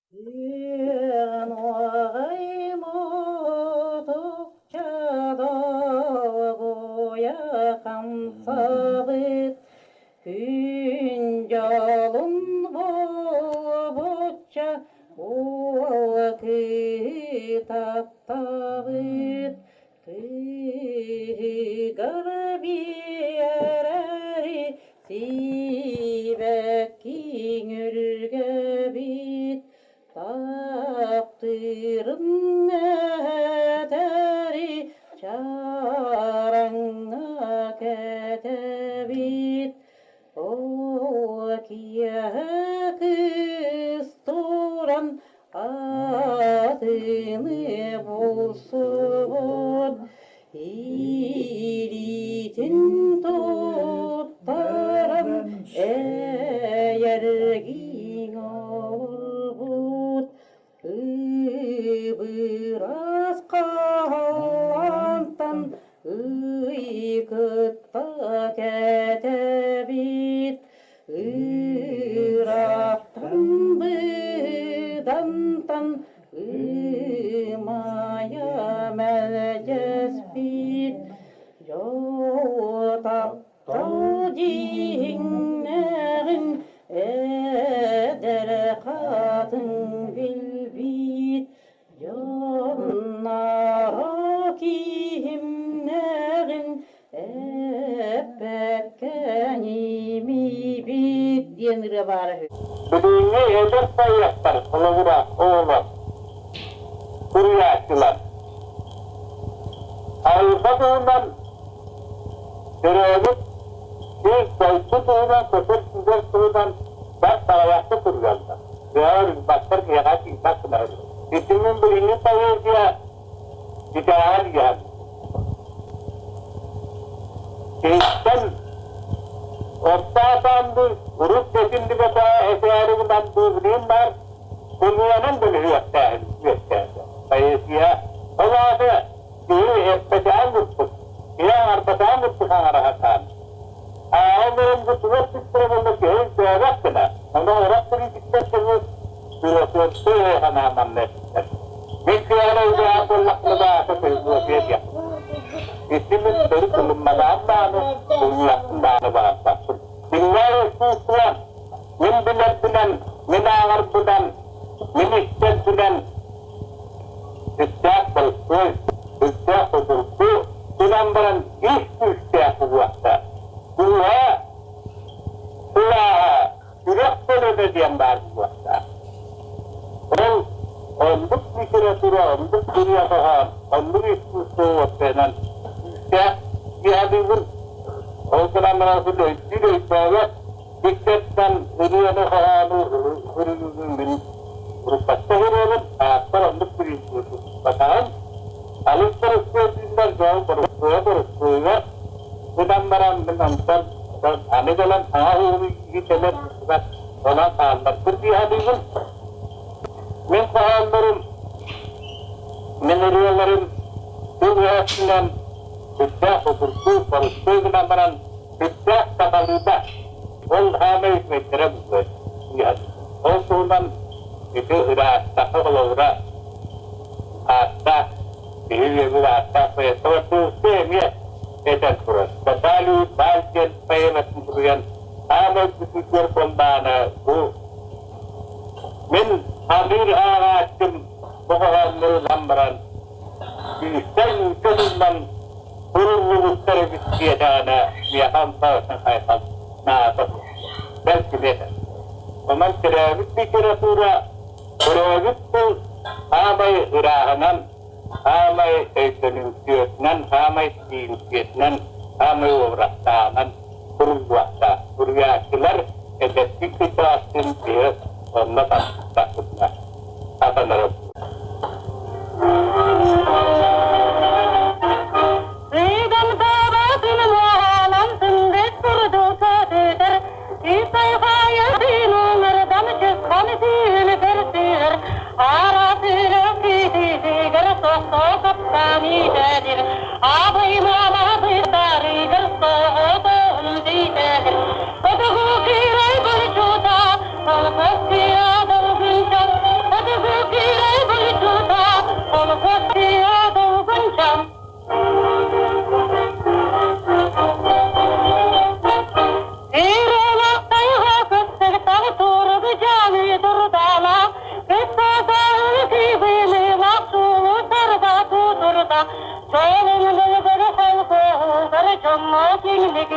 Үөҕэн мутукча долгуйа хамсаабыт, күн дьолун булбучча уол кыыһы таптаабыт, кыыһыгар биэрэри сибэккиҥ үргэбит, таптыырын этэри чараҥҥа кэтэбит. Оо, киэһэ кыыс туран атыны булсубут, илиитин туттаран эйэргиин олорбут. Ыбырас хаһаантан ый кытта кэтэбит, Ыраахтан быдантан ымайа мэлдьэспит, Дьоо таптал дьиҥнээҕин эдэр хатыҥ билбит, Дьонноро киһимнээҕин эппэккэ ньимийбит диэн ырыа баара үһү. Билиҥҥи эдэр поэттар, холобура, оҕолор, суруйааччылар айылҕа туһунан төрөөбүт сир дойду туһунан көтөр-сүүрэр туһунан бэрт аҕыйахтык суруйаллар. Кыаҕар ылбаттар, киһиэхэ тиийбэт гына. Итинник билиҥҥи поэзия итэҕэл иһэн киһиттэн орто атаанды урут этиллибэтэ этээри гынан дуу баар сымыйанан бөлүһүөхтээһин үөскээтэ. Поэзия ол аата киһи эппэтээн курдук, киһи аҥарбатаан курдук аҥара сатаан. Ааҕа олорон бу тугу эппиттэрэ буолла киһи өйдөөбөт гына, ону орох политиктар көҥүл философскай санаанан эппиттэр. Мин кыаҕын өйдөөх буоллахпына да аата философия диэх. Ити мин төрүт ылымматаҕым даҕаны, ылыахпын даҕаны баҕарбаппын. Кинилэр искусство мин билэрбинэн, мин ааҕарбынан, мин истэрбинэн сүрдээх боростуой, сүрдээх судургу, гынан баран ис күүстээх буолуохтаах. Дууһа сылааһа, сүрэх көлөнө диэн баар буолуохтаах. Ол оннук литература, оннук ырыа хоһоон, оннук искусство уопсайынан күүстээх дии Ол гынан баран өйдүүр өйдөөбөт Диктаттан ырыаны хоһоону суруйууну мин уруккаттан суруйабын, ааттар оннук туппатаҕым. Алыс боростуой дииллэр, дьол боростуойа боростуойугар гынан баран мин онтон аны кэлэн саҥа уһуйуу кэлэр онон хаалларбыт дии саныыбын. Мин хоһооннорум, мин ырыаларым тыл өттүнэн сүрдээх судургу, боростуой гынан баран сүрдээх саталыыта. Ол хаамай үчүгэйдэрэ буолуо. Ол туһунан ити ыраастаха холобура ааттаах киһи үөбүр ааттаах поэттар Туустуй эмиэ этэн турар. Баталий Баль диэн поэматын суруйан хаамай бүтүүтүгэр буоллаҕына бу мин аныыр ааҕааччым бу хоһооннору ылан баран күүстэн үүккэ тыллан суруллубуттар эбит диэтэҕинэ миэхэ онтон хайҕал наада бэл кини этэр. Онон төрөөбүт литература, төрөөбүт тыл саамай ырааһынан, саамай өйдөнүмтүөтүнэн, саамай тиийимтиэтинэн, саамай уобарастааҕынан суруллуохтаах. Суруйааччылар эдэрдии кыччаҕастыын киһи онно тахсыбытына сатанара.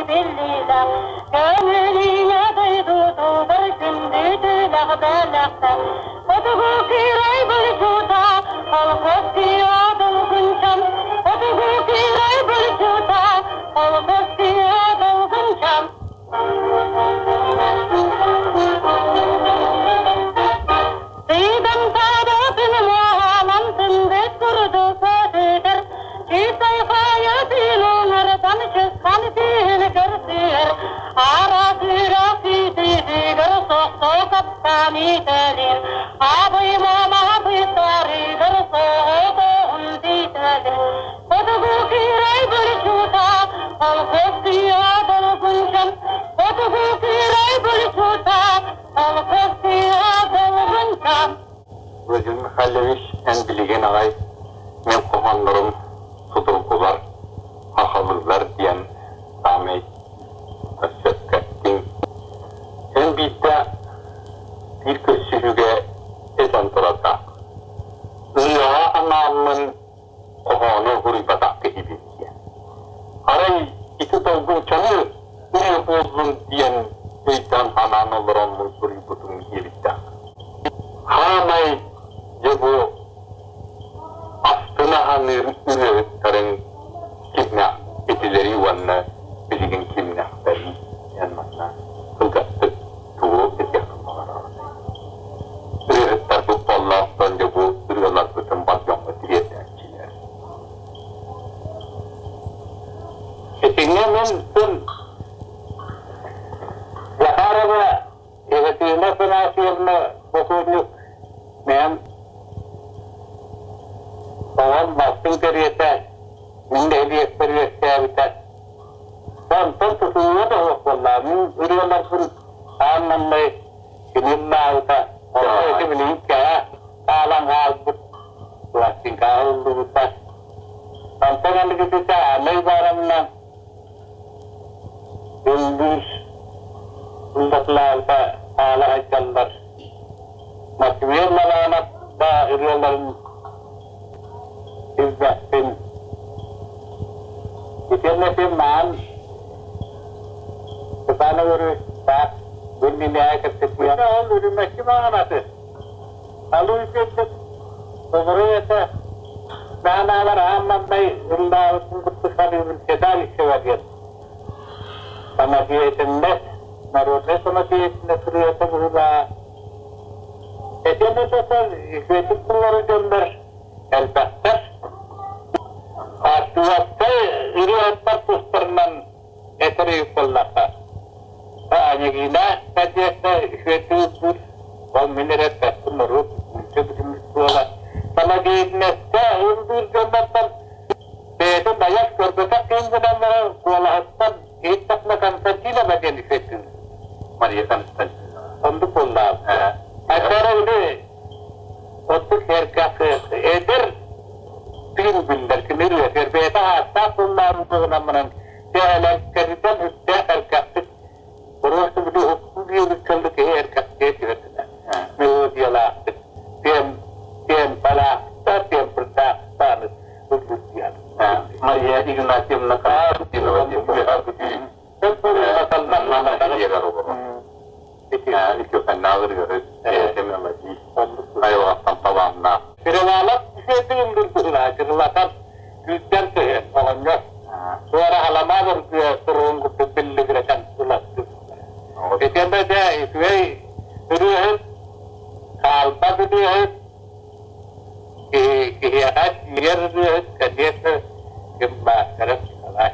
Биллиилээх Көҥүлүйэ дойдутугар күндү бэлэхтэр Хотугу кыырай булчута, колхоз долгунчам. Хотугу кыырай булчута, колхоз долгунчам. Сыйдан саадатын муоһанан сындык курдук көтүтэр, Чыысай хайатын оҥордан чысхан сүүһүн көрсүһэр, Араатыыра сүүтүтүгэр сохсо каптан иитэлир, Абый мама быттарыгар соҕотоҕун сиитэлир. Хотугу кыырай булчута, колхоз тыа долгунчам, Хотугу кыырай булчута, колхоз тыа долгунчам. Владимир Михайлович, эн билигин аҕай мин хоһооннорум судургулар, хахалыылар диэн саамай сөпкө Эн биирдэ биир көрсүһүүгэ этэн турардаах. Ырыаҕа анааммын хоһоону суруйбатах киһибин диэн. Арай ити долгунчаны ырыа буоллун диэн өйдөөн-санаан олороммун суруйбутум диэбиттээх. Хаамай дьэ бу астына аныыр ырыаһыттарыҥ кимнээх этилэрий уонна билигин кимнээхтэрий диэн манна кылгастык тугу этиэххин баҕараҕыный? Ырыаһыттарбыт буоллаахтан дьэ бу ырыаларбытын бар дьоҥҥо тириэрдээччилэр. Итиннэ мин күн Захарова Екатерина Афанасьевна бокуонньук мэм оҕом бастыҥ кэриэтэ мин нэһилиэкпэр үөскээбитэ. Онтон тутууга да суох буоллаҕа. Мин ырыаларбын аан маҥнай кини ыллаабыта. Онно ити билигин кэҕэ хаалан хаалбыт пластинкаҕа ыллыбыта. Онтон аныгытыта Анна Ивановна Ыллыыр ыллатылаабыта хаала сылдьаллар. Матвей Маланов да ырыаларын билбэппин. Итиэннэ син маан Степанов Өрүстээх бу иннинээҕи кэпсэтиигэ ол үрүмэччи маҕанаты Алыы курдук толору этэ Наһанаалар аан маҥнай ыллаабытын курдук саныыбын седалищева диэн самодеятельность, народнай самодеятельность ырыата быһыылааҕа. Этиэн этэтэр үчүгэйдик тыллары дьоннор элбэхтэр. Артыыстар ырыаһыттар тустарынан этэр буоллахха, Анегина Надежда үчүгэйдик ыллыыр, ол мин эрэ эппэппин норуот нуучча бүтүммүт буола. Самодеятельностька ыллыыр дьоннортон бэйэтин байас көрбөтөх киһи гынан баран куолаһыттан иһиттэхпинэ Константинова диэн үчүгэйдик Мария Константинова. Оннук буоллаҕым. Ачара били оттук эркэх эдэр тыын биллэр кини ырыатыгар бэйэтэ ааттаах тыллаабын туһунан баран кэһэлэркэритэн үптээх эркэхтик просто били уһуктуу диэбит кэллэ киһи эркэхтиэ түһэртинэ мелодиялаахтык тем темпалаахта темпрдаахтааны ылбыт диэн Мария Игнатьевна Константинова диэн Кырылаалар кырылатар күүттэн түһэн оҕонньор туора халамаан оргуйа туругун курдук биллигирэтэн ылаттым. Итиэннэ дьэ үчүгэй ырыаһыт, хаалбат ырыаһыт, киһиэхэ тиийэр ырыаһыт, конечно, ким бааттара Николай.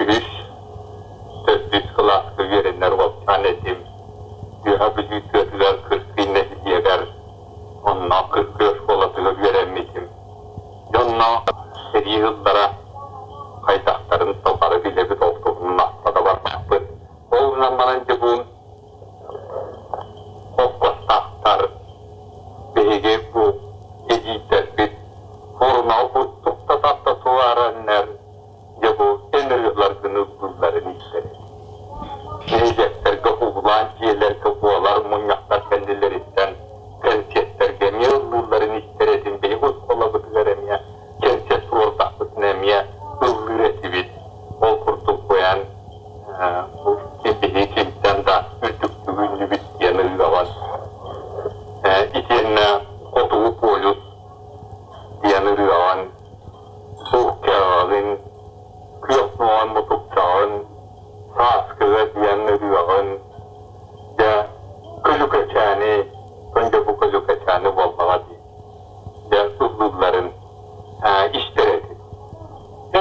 Үһүс, төрдүс кылааска үөрэнэр уолчаан этим. Үөһэ Бүлүү тыатыгар Кыркый нэһилиэгэр онно Кыркый оскуолатыгар үөрэммитим. Дьонно сэрии сыллара хайдахтарын бары билэбит, ол туһунан ахта да барбаппыт. Ол гынан баран дьэ бу холкуостаахтар биһиги бу эдьиийдэрбит сурунаал курдук да тарда сылаараннар дьэ бу ыҥырыыларгын ыллыылларын истэрим. Нэһилиэктэргэ уһулаан дьиэлэргэ буолар мунньахтар кэннилэриттэн кэнсиэртэргэ эмиэ ыллыылларын истэр этим. Биһиги оскуолабытыгар эмиэ кэнсиэрт туруордахпытына эмиэ ыллыыр этибит. Ол курдук быйан бу биһиги кимтэн да үрдүктүк үүннүбүт диэн ыллаҕын. Итиэннэ Хотугу полюс диэн ырыаҕын Сууккаҕын, күөх муоҕан мутукчаҕын, сааскыга диэн ырыаҕын, дьэ, көлүкэчээни, дьэ бу көлүкэчээни буоллаҕа дии, дьэ ыллыылларын истэр этим. Дьэ,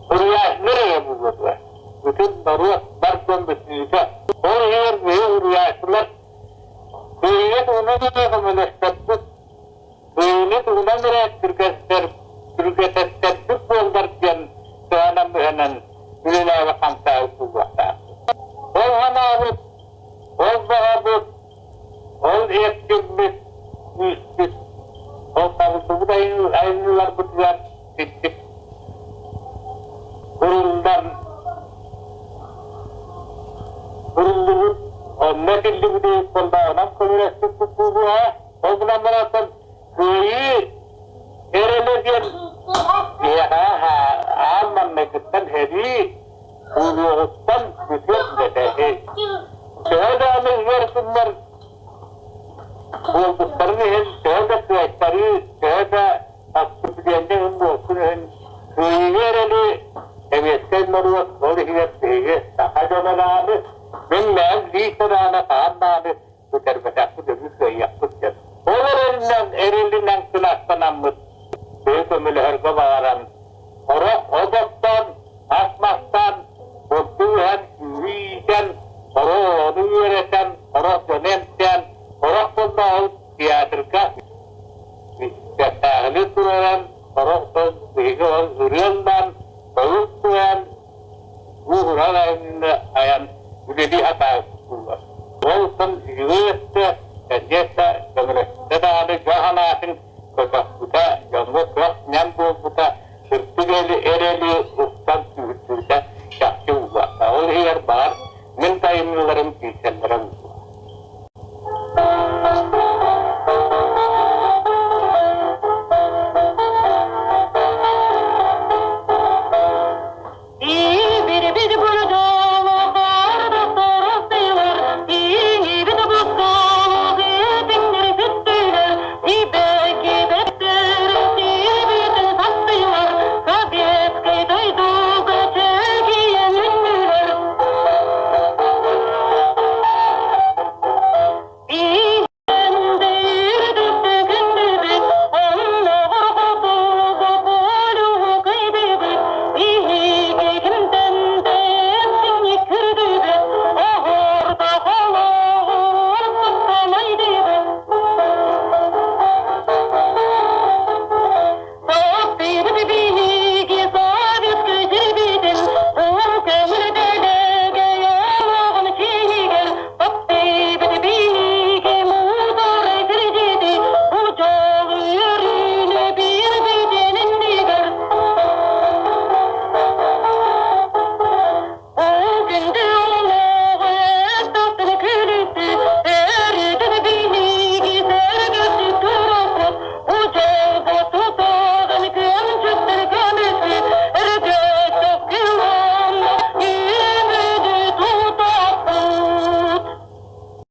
Уруйааччылар эрэ буолуо Бүтүн норуот бар дьон бүтүүтэ. Ол иһигэр биһи уруйааччылар кыайыы туһунан эрэ көмөлөспөппүт, кыайыыны туһунан эрэ түргэтэттэрбит буоллар диэн сыһанан-быһанан үлэлээбит хамсааһын буолуохтаахпыт. Ол санаабыт, ол баҕабыт, ол эрчиммит, күүспүт, ол табыллыбыт айымньыларбытыгар итинник Уруллан уруллубут, онно этиллибит буоллаҕынан көмөлөспүппүт буолуоҕа. Ол гынан баран кыайыы эрэлэ диэн биһиэхэ аан маҥнайгыттан сэрии буолуоҕуттан бүтүөх үлэтэ. Төһө даҕаны ыар күннэр буолбуттарын иһин, төһө да кыайтарыы, төһө да Аттыбүлүөнньэ иһин буолсун иһин кыайыыга эрэли сэбиэскэй норуот, ол иһигэр биһиги саха дьоно даҕаны, мин бэйэм биир санааны хаһан даҕаны бүтэрбэтэхпит өрүү кыайыахпыт диэн. Ол эрэлинэн, эрэлинэн кынаттанаммыт, биһи көмөлөһөргө баҕаран, сорох от оттоон, ас мастаан, бурдук ыһан, күүһү иитэн, сорох оҕону үөрэтэн, сорох дьону эмтээн, сорох буоллаҕа ол театрга Испэктээҕили туруоран, сорох дьон биһиги ол ырыа ыллаан, тойук туойан, уус-уран айымньыны айан үлэлии сатаабыт Ол үчүгэй өттө, кэнсиэт да, көмөлөспүтэ даҕаны дьон санаатын көтөхпүтэ, дьоҥҥо көх-нэм буолбута, сырдык эрэли устан күүһүрдүбүтэ чахчы буолуохтаах. Ол иһигэр баҕар мин да айымньыларым киирсэллэрэ буолуо.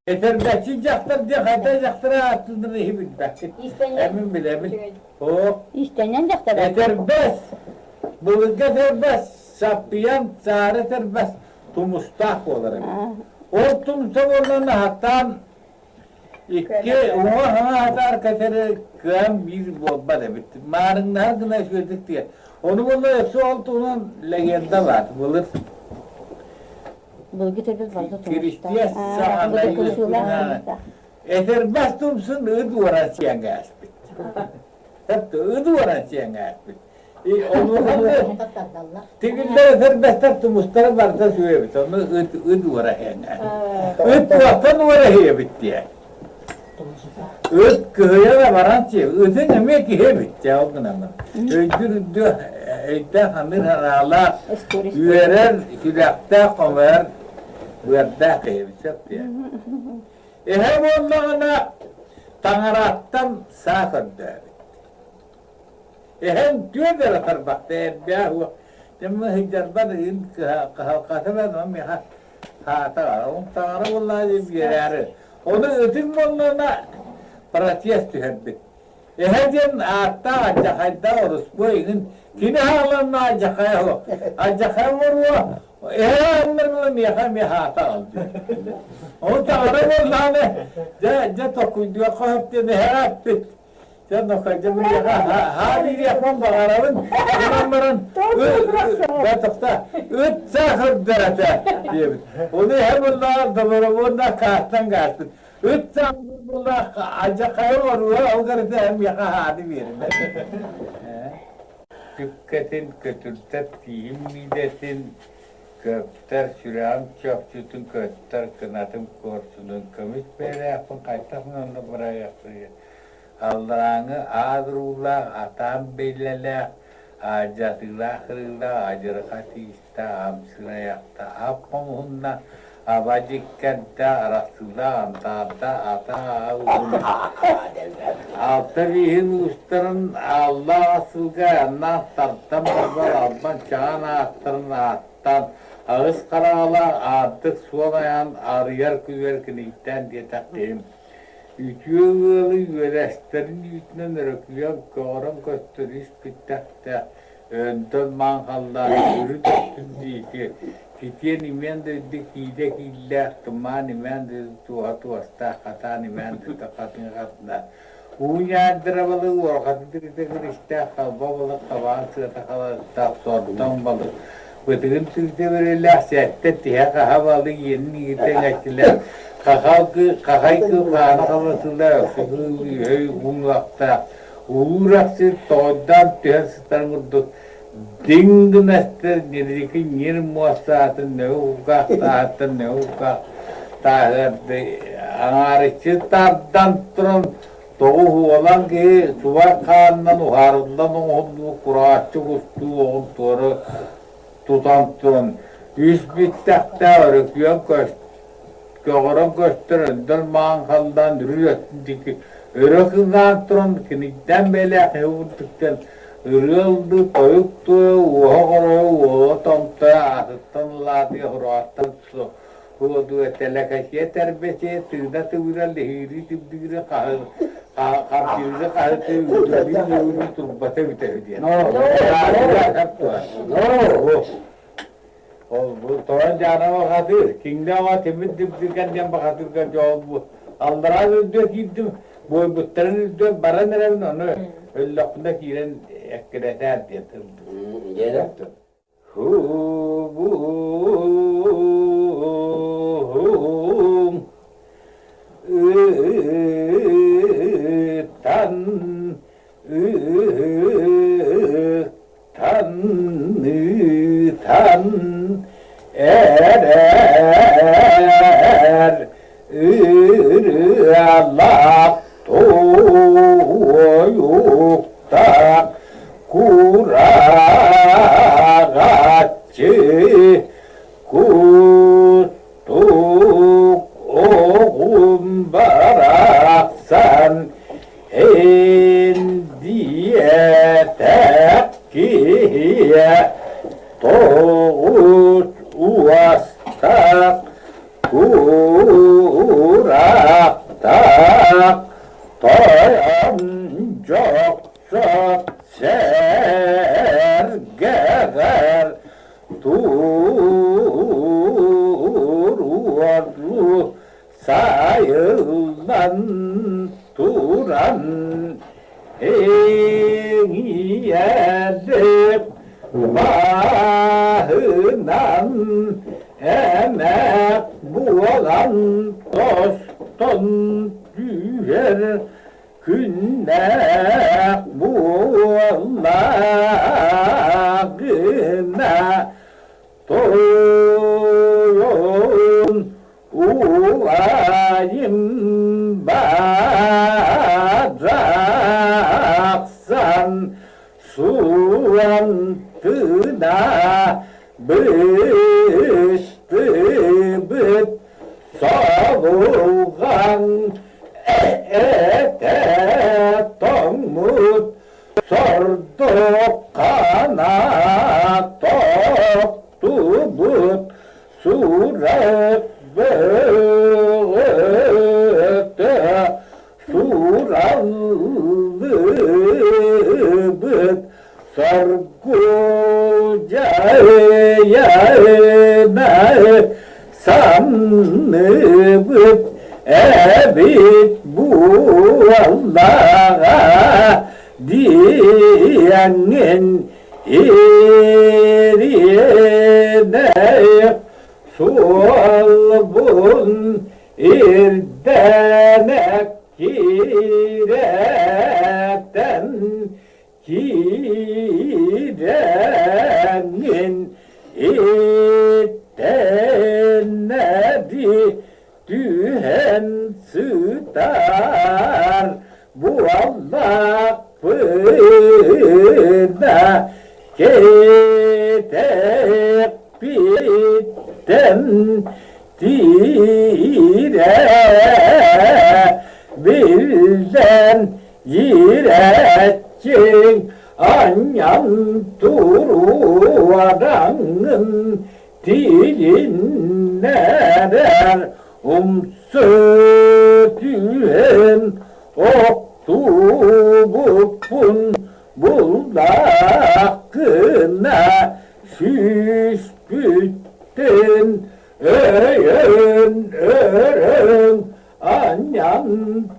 Этэрбэччи дьахтар диэн хайдах дьахтара ааттыырын иһи билбэккин. Эмин билэбин. Оо. Иистэнньэн дьахтар. Этэрбэс. Былыргы этэрбэс саппыйан саары этэрбэс тумустаах буолар эбит. Ол тумса буолан аһаттаан икки уҥа хаҥа хатаар кэтэри кыам биир буолбат эбит. Маарыҥнаһар гына үчүгэйдик тиийэр. Ону буолла өссө ол туһунан легенда баар. Былыр Былыргы төрбүт барыта Киристиэс тумустаах. саҕана Этэрбэс тумсун ыт уоран сиэн ааспыт. Тіпті ыт уоран сиэн ааспыт. Тигиллэр этэрбэстэр тумустара барыта сүөбүт. Ону ыт ыт уора сиэн Ыт туохтан уора сиэбит диye. Ыт кыһыйа да баран сиэ. Ытыҥ эмиэ киһи эбит дьэ ол гынан. Өйдүүр үрдүө өйдөөх ханыыр хараалаах үөрэр, сүрэхтээх хомойор быардаах киһи эбит сөп диye. Эһэ буоллаҕына таҥараттан саа көрдөөбүт. Эһэҥ түөрт эрэ тарбахта эрдээх уо. Дьэ сылдьарбар ыын кыһалҕата да миэхэ хаата ол таҥара буоллаҕа диэн биэрээри. Ону ытыҥ буоллаҕына протест түһэрбит. Эһэ диэн ааттаах алдьахайдаах оруспуой игин кини хааланна алдьахайа суох. Алдьахайа оҥоруо эһэ аннарыла миэхэ эмиэ хаата аҕал диэн. Ону таҥара буоллаҕына дьэ дьэ токуйдуохха сөп диэн эһэҕэ эппит. Дьэ нохойдьо миэхэ хаа биэриэхпин баҕарабын. Гынан баран дьэ тохтоо ыт саахырдаата диэбит. Ону эһэ буоллаҕа добровольно каартан гаспыт. Ыт саахырдаах алдьахайы оруо ол гэритэ миэхэ хааны биэринэ. Түккэтин көтүртэр тииһим миидэтин көптөр сүрэҕим чопчутун көттөр кынатым куорсунун көмүс бэйэлээхпин хайдах онно бырайыахпыный Алларааҥы аадыруулаах, атаан биллэлээх, аадьатыылаах ырыылаах, адьырҕа тиистээх, амсыыр айахтаах, ап хомуһунна, аба дьиккэрдээх, арахсыылаах, амтаардаах, ата уһун Алта бииһин уустарын ааллаах асылга айаннаах тардан барбар албан чаҕан ааттарын ааттаан, аҕыс хараҕалаах аартык суол айан арыйар күлүгэр кинигиттээн диэтэх киһим Үтүө ыалы үөлэстэрин үүтүнэн өрөкүйэн көҕөрөн көстөр ис бүттэхтээх, өнтөн маҥ халлаан үрүт өттүн диэки ситиэн имиэн дойду киилэ кииллээх, тумаан имээн дойду туоһа туостаах, хатаан имээн дойду хатыҥа хатына, уу ньаардара балык уорҕатын тиритэ киристээх, халба балык хабаан сыата халарыттаах, сордоҥ балык Бытыгын тыыта бөрөлөөх сэттэ тиһэх аһа балык иэнин иитэ эҥэччилээх хахай кыл хаана халатыылаах өксөкү үөһэй уҥуохтаах уур-ахсыр тоҕойдоон түһэн сытарын курдук диҥ гына эстэр ньирики ньир муостаатын нөҥү кулгаах тааһыттан нөҥү кулгаах тааһыарды аҥаарыччы тардан туран тоҕус уолан киһи субар хаанынан уһаарыллан оҥоһуллубут курааччы кустуу оҕун туора тутан туран үс бүттэхтээх өрөкүйэн көҕөрөн көстөр өндөл маҥан халлаан үрүҥ өттүн диэки өрө кыҥаан туран киниттэн бэйэлээх киһи курдуктан ырыа ыллыы тойук туойа уоһа хоройо уола томтойо аатыттан улаатыа хураҕаттан Туодуга тэлэкэчийэ тэрбэчийэ тыына тыбыыра лиһиирии тибдиирэ хардыыры хаһыты үтүлүү турбата эбитэ үһү диэн. Ол бу тоон дьаана бахатыыр, кингэ ама тимир дибдиргэн диэн бахатыырга дьоол бу аллараа үрдүө киирдим, буойбуттарын үрдүө баран эрэбин, ону өллөхпүнэ киирэн эккирэтээр диэн тылбыт. Ыытан ыытан ыытан эрэр ырыалаах туойуктаах Кураҕаччы кустук оҕум барахсан эн диэтэх киһиэ тоҕус уостаах кураахтаах тойон дьохсот сэргэҕэр Эҥийэлик баһынан эмэх буолан тостон түһэр күннээх буоллаҕына Тойон убайым барахсан суон тына быстыбыт собулҕаҥ этэ тоҥмут Сордоққана тохтубут сурах бөҕөтө сураллыбыт соргу дьайына санныбыт эбит буоллаҕа диэҥҥин ириэнэх суолбун ирдэнэ киирэтэн киирэҥҥин иттэнэри түһэн сытар буоллахпына кэтэхпиттэн тиирэ биллэн иирээччиҥ анньан туруораҥҥын тилиннэрэр умса түһэн охтубуппун буллаххына сүүспүттэн өйөн өрөн анньан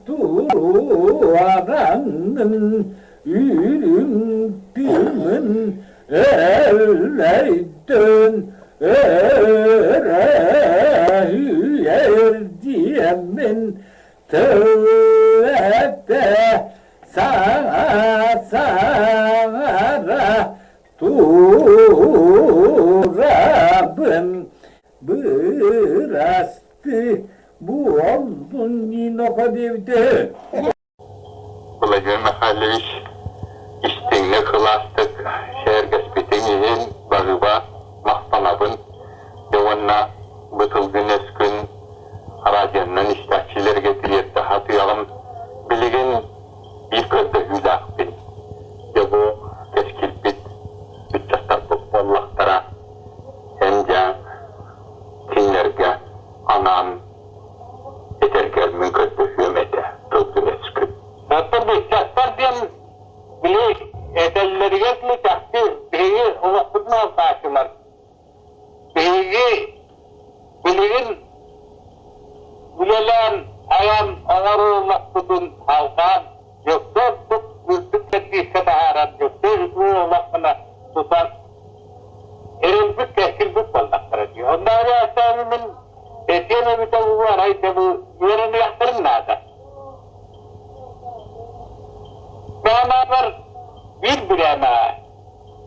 туруораҥҥын үрүҥ тыынын Өллөйдөн өрөһүйэр диэммин тыл этэ саҥа саҥара турабын бырастыы буоллун Ниноха диэбитэ. Владимир Михайлович истиҥник, сылаастык сэһэргэспитиҥ иһин баһыыба махтанабын уонна бу тылгын өскүн радионан истээччилэргэ тириэрдэ сатыаҕым. Билигин биир көрдөһүүлээхпин. Дьэ бу кэскилбит ыччаттарбыт буоллахтара. Эн дьэ кинилэргэ анаан этэргэр мин көрдөһүөм этэ тылгын-өскүн. Оттон ыччаттар диэн били этэллэригэр дылы чахчы биһиги олохпутун алтааччылар. Биһиги билигин үлэлээн, айан оҥорор олохпутун алҕаан, дьөккө ордук үрдүк кэрдиискэ таһааран, дьөккө үтүө олох гына тутан эрэлбит кэскилбит буоллахтара дии. Оннооҕу мин этиэм эбитэ буолуо, арай да бу үөрэниэхтэрин наада. Баамаабар биир бирээмэҕэ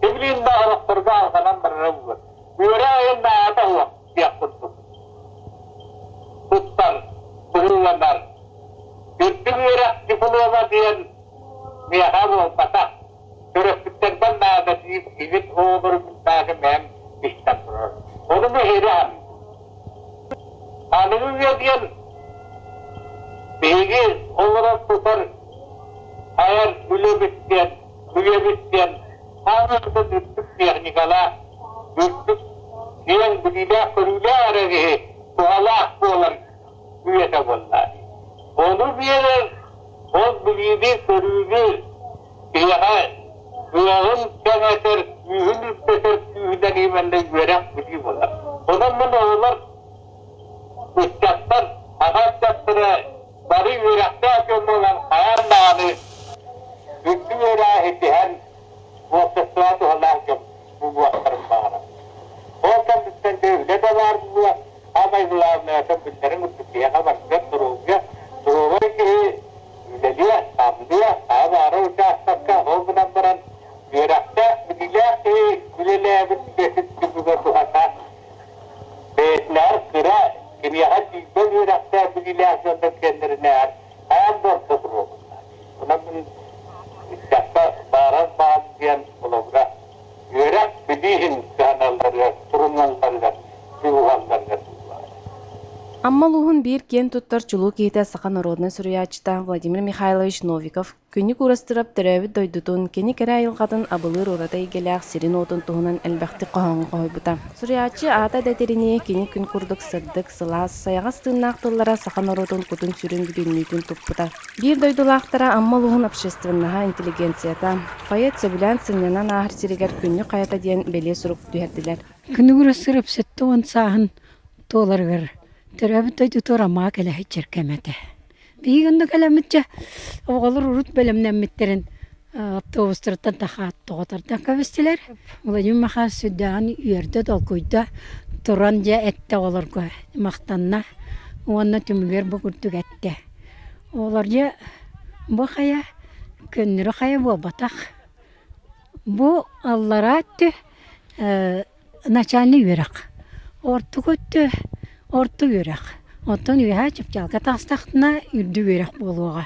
Тибилиин да орохторго алҕанан барара буолар. Үөрэ айан наада суох диэх курдук. Туттар, быһыыланар. Үрдүк үөрэх диплома диэн миэхэ буолбатах. Төрөппүттэрбэр наада диир иһит оҕолорум тааһы мэм истэн турар. Ону биһиги Аныгы үйэ диэн биһиги олорор тутар айар үлэбит диэн, үйэбит диэн хаалыытын үрдүк техникалаах, үрдүк киэҥ билиилээх-көрүүлээх эрэ киһи туһалаах буолар үйэтэ буолла. Ону биэрэр ол билиини-көрүүнү киһиэхэ кыаҕын кэҥэтэр, күүһүн үрдэтэр күүһүнэн именно үөрэх билии буолар. Онон мин оҕолор, ыччаттар, аҕа ыччаттара бары үөрэхтээх дьон буолан хайаан даҕаны үлэлээбит үлэтин түмүгэ туһата бэйэтинээҕэр кыра, киниэхэ тиийбэт үөрэхтээх билиилээх дьоннор кэллэринээҕэр аан да туруорунна. Онон мин ыччакка баарар баҕам диэн холобура үөрэх билии иһин кыһаналларыгар, туруналларыгар, дьулуһалларыгар Амма улууһун биир киэн туттар чулуу киһитэ саха норуодунай суруйааччыта Владимир Михайлович Новиков Күннүк Уурастыырап төрөөбүт дойдутун, кини кэрэ айылҕатын абылыыр ураты эйгэлээх сирин-уотун туһунан элбэхтик хоһооҥҥо хоһуйбута. Суруйааччы аата да этэринии, кини күн курдук сырдык, сылаас, сайаҕас тыыннаах тыллара саха норуотун кутун-сүрүн бүтүннүүтүн туппута. Биир дойдулаахтара Амма улууһун общественноһа, интеллигенцията, поэт сөбүлээн сынньанан ааһар сиригэр Күннүк хайата диэн бэлиэ сурук түһэрдилэр. Күнү Уурастыырап 70 сааһын туоларыгар төрөөбүт дойдутугар Аммаҕа кэлэ сылдьар кэмэ этэ. Биһиги онно кэлэммит оҕолор урут бэлэмнэммиттэрин автобустарыттан тахаат тоҕотардан кэбистилэр. Владимир Михайлович сүрдээҕин үөрдэ, толкуйда, туран дьэ эттэ оҕолорго махтанна уонна түмүгэр бу курдук эттэ. Оҕолор дьэ бу хайа көннөрү хайа буолбатах. Бу аллараа өттө начальный үөрэх. Ортоку өттө орто үөрэх. Оттон үөһээ чыпчаалга таҕыстахтына үрдүк үөрэх буолуоҕа.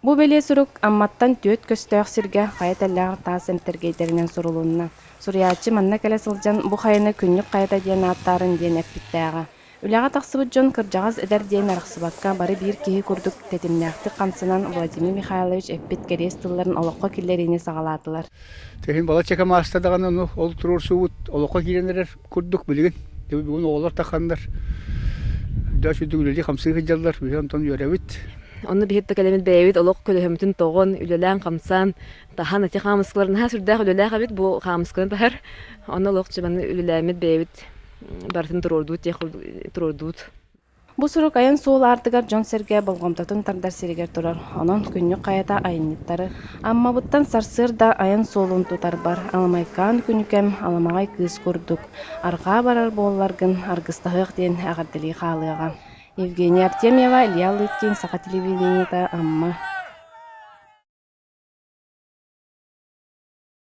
Бу бэлиэ сурук Амматтан түөрт көстөөх сиргэ хайа тэллэҕэр таас эмтэргэйдэринэн сурулунна. Суруйааччы манна кэлэ сылдьан бу хайаны Күннүк хайата диэн ааттаарын диэн эппиттээҕэ. Үлэҕэ тахсыбыт дьон кырдьаҕас эдэр диэн арахсыбакка бары биир киһи курдук тэтимнээхтик хамсанан Владимир Михайлович эппит кэриэс тылларын олоххо киллэриини саҕалаатылар. Тэһин балачча маастар даҕаны ону ол туруорсуубут олоххо киирэн эрэр курдук билигин. Бүгүн оҕолор таханнар да сүрдүк үлэлии хамсыы сылдьаллар, биһи онтон үөрэбит. Онно биһи кэлэммит бэйэбит олох көлөһөммүтүн тоҕон, үлэлээн-хамсаан, таһан ити хаамыскалар наһаа сүрдээх үлэлээх эбит бу хаамысканы таһар. Онно олох чыбаны үлэлээммит бэйэбит барытын туруордуут диэх туруордуут. Бу сурук айан суол аартыгар дьон-сэргэ болҕомтотун тардар сиригэр турар. Онон күннүк хайата айанньыттары Аммабыттан сарсыарда айан суолун тутарбар аламайкаан күнүкэм аламаҕай кыыс курдук арҕаа барар буолларгын аргыстаһыах диэн эҕэрдэлии хаалыаҕа. Евгения Артемьева, Илья Лыткин, Саха телевидениета, Амма.